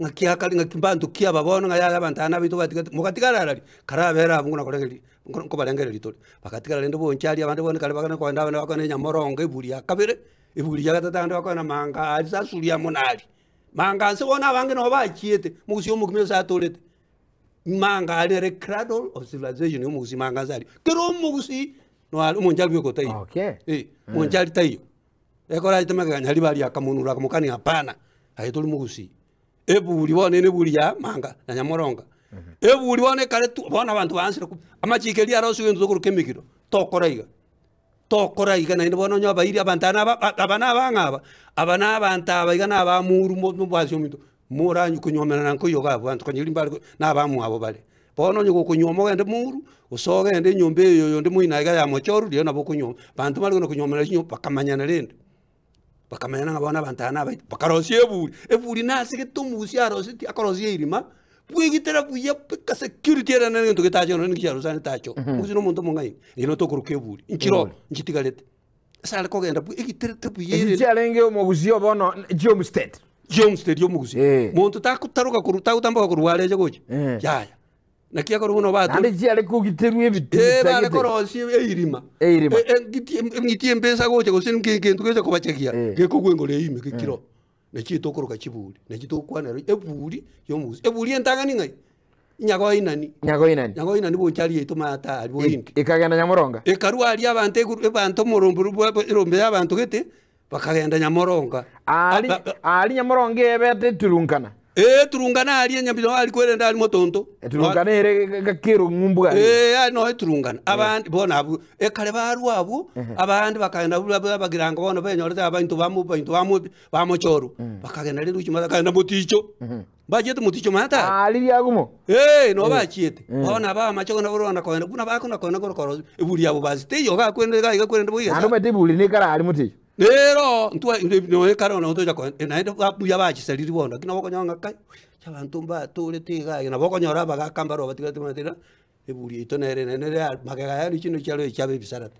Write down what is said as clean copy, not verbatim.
Ng'aki akare ng'aki mbanto ki aba bono ng'a yaya abanto aba nabaito batigete, mogatigara arari, karabere abwo ng'ina korengereria nko nkobarengereria tore. Bagatigara rende bonsi aria abande bono ekare bagende kogenda abande bakogenda Nyamorongo eburi ya kabere, eburi ya gatato abande bakogenda manga aria sasuri amo na aria. Manga nse bono abange nabo bachiete, mogusii omogima ase atorete, manga aria nere cradle of civilization ya omogusii manga nse aria. Kera omogusii noare omonchari bweka otaiyo, Okay. eh, monchari taiyo. Ekero aete magega Nyaribari akamonura akamokania hapana, aye tori mogusii. Eburi bono ere eburi ya manga na nyamoronga. Eburi bono ekare tu bono abanto baansire ku amachiko eria arosiwe egento tokoroka emegiro, tokora iga, tokora iga naende bono onye obairi abanto aba naba aba nabang'o aba, aba na abanto aba iga na abamuru mo mobwasi ominto, moranywe konywomerana nkoiyo iga abwo abanto konya rimbare na abamwabo bare. Bono onye gokonyuoma ogende mouru, gose ogende enyomba eye oyonde moino aiga ya mochoru rirorio nabo okonyuoma. Abanto mbare kona konyuomana chinyomba bakamanyana rende, bakamanyana ng'a bono abanto aba nabaito, bakarosia eburi, eburi nase gete omogusi arosetie akorosia erima, bwegitera buya mpaka security ere nere egento getache nonya ninki chiarosana etache oo. Omogusi na omonto omong'aini, eyio nabo tokoroka eburi, nchiroo nchitigarete. Ase are kogenda bu egiterete buya Echio ere. chiarenge omogusii o bono chiomstead. Chiomstead omogusi. Eh. Monto takotaroka korwa tagotamboka korwa are ache gocha. Eh. Yaya. Naki akorwa buna obato. Naende chiare kogiterwa ebiti Eh, bare bitagete. korosia eirima. Eirima. E- engiti eng'iti embesa gocha gose nke egento gecha kobachegia, Eh. gekogwa engoro ime gekiro. Nachi tokoroka chiburi, nachi tokwanera eburi ya omogusi. Eburi entang'ani ng'ai? Nyagoinani. Nyagoinani. Nyagoinani bonchari yaito maate aria boyindi. Ekagenda Nyamoronga. Ekarua aria abanto eguru abanto omorombe bwa erombe ya abanto gete, bakagenda Nyamoronga. Aria aria Nyamoronga ebete eturunkana. Ee eturunkana aria Nyambino aria kwerende aria motonto. Eturunkana ere gakero ng'umbu aria. Ee aria noe eturunkana. Abande bono abwo, ekare barwa abwo, abande bakagenda abwo abagirango bono benyorete abainto bamo bainto bamo bamochorwa, bakagenda rende gochia bakagenda moticho. Mbachiete moticho maate aria? Aa riria agumo. Ee, nabo bachiete. Bono aba amache kona korwana kogenda buna bakona kogenda korwa korosia eburi yabo basi teiyo iga kwerende iga iga kwerende boigo Naende esa. omanyete eburi nekare aria moticho. Rero ntwa noe kare ono tocha kogenda naende ba buya bachisariri bono lakini nabo okonyora ng'a kai, abanto mbatorete iga iga nabo okonyora abagaka mbaro batigarete bamanyete ng'a eburi yaito nere nere magega yaye chinde chiaro chiabe ebisarate.